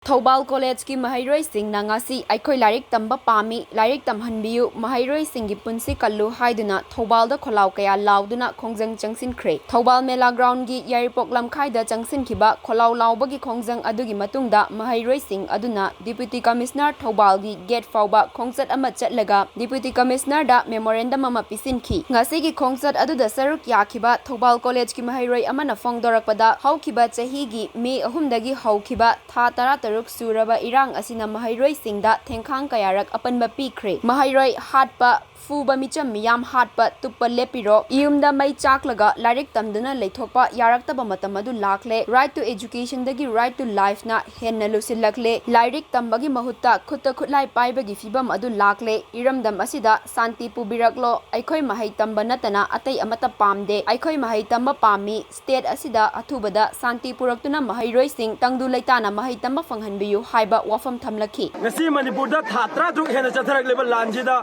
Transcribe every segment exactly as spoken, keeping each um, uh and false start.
ꯊꯧꯕꯥꯜ ꯀꯣꯂꯦꯖꯀꯤ ꯃꯍꯩꯔꯣꯏꯁꯤꯡꯅ ꯉꯁꯤ "ꯑꯩꯈꯣꯏ ꯂꯥꯏꯔꯤꯛ ꯇꯝꯕ ꯄꯥꯝꯃꯤ, ꯂꯥꯏꯔꯤꯛ ꯇꯝꯍꯟꯕꯤꯌꯨ, ꯃꯍꯩꯔꯣꯏꯁꯤꯡꯒꯤ ꯄꯨꯟꯁꯤ ꯀꯜꯂꯨ" ꯍꯥꯏꯗꯨꯅ ꯊꯧꯕꯥꯜꯗ ꯈꯣꯜꯂꯥꯎ ꯀꯌꯥ ꯂꯥꯎꯗꯨꯅ ꯈꯣꯡꯖꯪ ꯆꯪꯁꯤꯟꯈ꯭ꯔꯦ꯫ ꯊꯧꯕꯥꯜ ꯃꯦꯂꯥ ꯒ꯭ꯔꯥꯎꯟꯒꯤ ꯌꯥꯏꯔꯤꯄꯣꯛ ꯂꯝꯈꯥꯏꯗ ꯆꯪꯁꯤꯟꯈꯤꯕ ꯈꯣꯜꯂꯥꯎ ꯂꯥꯎꯕꯒꯤ ꯈꯣꯡꯖꯪ ꯑꯗꯨꯒꯤ ꯃꯇꯨꯡꯗ ꯃꯍꯩꯔꯣꯏꯁꯤꯡ ꯑꯗꯨꯅ ꯗꯤꯄ꯭ꯌꯨꯇꯤ ꯀꯃꯤꯁꯅꯔ ꯊꯧꯕꯥꯜꯒꯤ ꯒꯦꯠ ꯐꯥꯎꯕ ꯈꯣꯡꯆꯠ ꯑꯃ ꯆꯠꯂꯒ ꯗꯤꯄ꯭ꯌꯨꯇꯤ ꯀꯃꯤꯁꯅꯔꯗ ꯃꯦꯃꯣꯔꯦꯟꯗꯝ ꯑꯃ ꯄꯤꯁꯤꯟꯈꯤ꯫ ꯉꯁꯤꯒꯤ ꯈꯣꯡꯆꯠ ꯑꯗꯨꯗ ꯁꯔꯨꯛ ꯌꯥꯈꯤꯕ ꯊꯧꯕꯥꯜ ꯀꯣꯂꯦꯖꯀꯤ ꯃꯍꯩꯔꯣꯏ ꯑꯃꯅ ꯐꯣꯡꯗꯣꯔꯛꯄꯗ, ꯍꯧꯈꯤꯕ ꯆꯍꯤꯒꯤ ꯃꯦ ꯑꯍꯨꯝꯗꯒꯤ ꯍꯧꯈꯤꯕ ꯊꯥ ꯇꯔꯥꯇꯔꯨꯛ ꯁꯨꯔꯕ ꯏꯔꯥꯡ ꯑꯁꯤꯅ ꯃꯍꯩꯔꯣꯏꯁꯤꯡꯗ ꯊꯦꯡꯈꯥꯡ ꯀꯌꯥꯔꯛ ꯑꯄꯟꯕ ꯄꯤꯈ꯭ꯔꯦ꯫ ꯃꯍꯩꯔꯣꯏ ꯍꯥꯠꯄ, ꯐꯨꯕ, ꯃꯤꯆꯝ ꯃꯤꯌꯥꯝ ꯍꯥꯠꯄ, ꯇꯨꯞꯄ ꯂꯦꯞꯄꯤꯔꯣ, ꯌꯨꯝꯗ ꯃꯩ ꯆꯥꯛꯂꯒ ꯂꯥꯏꯔꯤꯛ ꯇꯝꯗꯨꯅ ꯂꯩꯊꯣꯛꯄ ꯌꯥꯔꯛꯇꯕ ꯃꯇꯝ ꯑꯗꯨ ꯂꯥꯛꯂꯦ꯫ Right to educationꯗꯒꯤ right to lifeꯅ ꯍꯦꯟꯅ ꯂꯨꯁꯤꯜꯂꯛꯂꯦ꯫ ꯂꯥꯏꯔꯤꯛ ꯇꯝꯕꯒꯤ ꯃꯍꯨꯠꯇ ꯈꯨꯠꯇ ꯈꯨꯠꯂꯥꯏ ꯄꯥꯏꯕꯒꯤ ꯐꯤꯕꯝ ꯑꯗꯨ ꯂꯥꯛꯂꯦ꯫ ꯏꯔꯝꯗꯝ ꯑꯁꯤꯗ ꯁꯥꯟꯇꯤ ꯄꯨꯕꯤꯔꯛꯂꯣ꯫ ꯑꯩꯈꯣꯏ ꯃꯍꯩ ꯇꯝꯕ ꯅꯠꯇꯅ ꯑꯇꯩ ꯑꯃꯠꯇ ꯄꯥꯝꯗꯦ꯫ ꯑꯩꯈꯣꯏ ꯃꯍꯩ ꯇꯝꯕ ꯄꯥꯝꯃꯤ꯫ State ꯑꯁꯤꯗ ꯑꯊꯨꯕꯗ ꯁꯥꯟꯇꯤ ꯄꯨꯔꯛꯇꯨꯅ ꯃꯍꯩꯔꯣꯏꯁꯤꯡ ꯇꯪꯗꯨ ꯂꯩꯇꯥꯅ ꯃꯍꯩ ꯇꯝꯕ ꯐꯪꯍꯟꯕꯤꯌꯨ ꯍꯥꯏꯕ ꯋꯥꯐꯝ ꯊꯝꯂꯛꯈꯤ꯫ ꯉꯁꯤ ꯃꯅꯤꯄꯨꯔꯗ ꯊꯥ ꯇꯔꯥꯇꯔꯨꯛ ꯍꯦꯟꯅ ꯆꯠꯊꯔꯛꯂꯤꯕ ꯂꯥꯟꯁꯤꯗ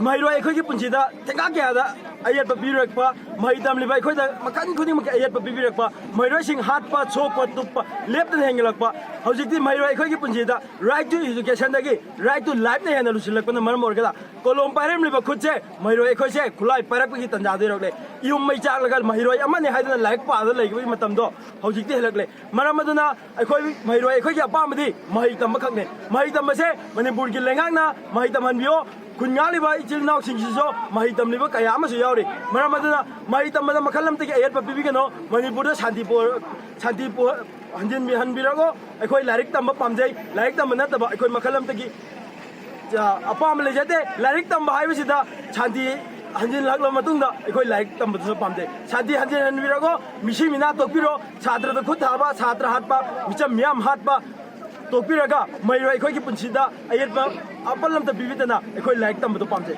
ꯃꯍꯩꯔꯣꯏ ꯑꯩꯈꯣꯏꯒꯤ ꯄꯨꯟꯁꯤꯗ ꯊꯦꯡꯒꯥ ꯀꯌꯥꯗ ꯑꯌꯦꯠꯄ ꯄꯤꯕꯤꯔꯛꯄ, ꯃꯍꯩ ꯇꯝꯂꯤꯕ ꯑꯩꯈꯣꯏꯗ ꯃꯈꯜ ꯈꯨꯗꯤꯡꯃꯛꯀꯤ ꯑꯌꯦꯠꯄ ꯄꯤꯕꯤꯔꯛꯄ, ꯃꯍꯩꯔꯣꯏꯁꯤꯡ ꯍꯥꯠꯄ, ꯁꯣꯛꯄ, ꯇꯨꯞꯄ ꯂꯦꯞꯇꯅ ꯍꯦꯟꯒꯠꯂꯛꯄ, ꯍꯧꯖꯤꯛꯇꯤ ꯃꯍꯩꯔꯣꯏ ꯑꯩꯈꯣꯏꯒꯤ ꯄꯨꯟꯁꯤꯗ right to educationꯗꯒꯤ right to lifeꯅ ꯍꯦꯟꯅ ꯂꯨꯁꯤꯜꯂꯛꯄꯅ ꯃꯔꯝ ꯑꯣꯏꯔꯒ ꯀꯣꯂꯣꯝ ꯄꯥꯏꯔꯝꯂꯤꯕ ꯈꯨꯠꯁꯦ ꯃꯍꯩꯔꯣꯏ ꯑꯩꯈꯣꯏꯁꯦ ꯈꯨꯠꯂꯥꯏ ꯄꯥꯏꯔꯛꯄꯒꯤ ꯇꯟꯖꯥꯗ ꯌꯧꯔꯛꯂꯦ꯫ ꯌꯨꯝ ꯃꯩ ꯆꯥꯛꯂꯒ ꯃꯍꯩꯔꯣꯏ ꯑꯃꯅꯤ ꯍꯥꯏꯗꯨꯅ ꯂꯥꯏꯔꯤꯛ ꯄꯥꯗꯨꯅ ꯂꯩꯈꯤꯕꯒꯤ ꯃꯇꯝꯗꯣ ꯍꯧꯖꯤꯛꯇꯤ ꯍꯦꯜꯂꯛꯂꯦ꯫ ꯃꯔꯝ ꯑꯗꯨꯅ ꯑꯩꯈꯣꯏ ꯃꯍꯩꯔꯣꯏ ꯑꯩꯈꯣꯏꯒꯤ ꯑꯄꯥꯝꯕꯗꯤ ꯃꯍꯩ ꯇꯝꯕ ꯈꯛꯅꯤ꯫ ꯃꯍꯩ ꯇꯝꯕꯁꯦ ꯃꯅꯤꯄꯨꯔꯒꯤ ꯂꯩꯉꯥꯛꯅ ꯃꯍꯩ ꯇꯝꯍꯟꯕꯤꯌꯣ꯫ ꯈꯨꯟ ꯉꯥꯛꯂꯤꯕ ꯏꯆꯤꯜ ꯏꯅꯥꯎꯁꯤꯡꯁꯤꯁꯨ ꯃꯍꯩ ꯇꯝꯂꯤꯕ ꯀꯌꯥ ꯑꯃꯁꯨ ꯌꯥꯎꯔꯤ꯫ ꯃꯔꯝ ꯑꯗꯨꯅ ꯃꯍꯩ ꯇꯝꯕꯗ ꯃꯈꯜ ꯑꯃꯠꯇꯒꯤ ꯑꯌꯦꯠꯄ ꯄꯤꯕꯤꯒꯅꯨ꯫ ꯃꯅꯤꯄꯨꯔꯗ ꯁꯥꯟꯇꯤ ꯄꯨ-, ꯁꯥꯟꯇꯤ ꯄꯨ-, ꯍꯟꯖꯤꯟꯕꯤ-, ꯍꯟꯕꯤꯔꯛꯑꯣ꯫ ꯑꯩꯈꯣꯏ ꯂꯥꯏꯔꯤꯛ ꯇꯝꯕ ꯄꯥꯝꯖꯩ꯫ ꯂꯥꯏꯔꯤꯛ ꯇꯝꯕ ꯅꯠꯇꯕ ꯑꯩꯈꯣꯏ ꯃꯈꯜ ꯑꯃꯠꯇꯒꯤ, ꯑ, ꯑꯄꯥꯝꯕ ꯂꯩꯖꯗꯦ꯫ ꯂꯥꯏꯔꯤꯛ ꯇꯝꯕ ꯍꯥꯏꯕꯁꯤꯗ ꯁꯥꯟꯇꯤ ꯍꯟꯖꯤꯜꯂꯛꯂꯕ ꯃꯇꯨꯡꯗ ꯑꯩꯈꯣꯏ ꯂꯥꯏꯔꯤꯛ ꯇꯝꯕꯗꯨꯁꯨ ꯄꯥꯝꯖꯩ꯫ ꯁꯥꯟꯇꯤ ꯍꯟꯖꯤꯟꯍꯟꯕꯤꯔꯛꯑꯣ꯫ ꯃꯤꯁꯤ ꯃꯤꯅꯥ ꯇꯣꯛꯄꯤꯔꯣ꯫ ꯁꯥꯇ꯭ꯔꯗ ꯈꯨꯠ ꯊꯥꯕ, ꯁꯥꯇ꯭ꯔ ꯍꯥꯠꯄ, ꯃꯤꯆꯝ ꯃꯤꯌꯥꯝ ꯍꯥꯠꯄ ꯇꯣꯛꯄꯤꯔꯒ ꯃꯍꯩꯔꯣꯏ ꯑꯩꯈꯣꯏꯒꯤ ꯄꯨꯟꯁꯤꯗ ꯑꯌꯦꯠꯄ ꯑꯄꯜ ꯑꯃꯠꯇ ꯄꯤꯕꯤꯗꯅ ꯑꯩꯈꯣꯏ ꯂꯥꯏꯔꯤꯛ ꯇꯝꯕꯗꯨ ꯄꯥꯝꯖꯩ꯫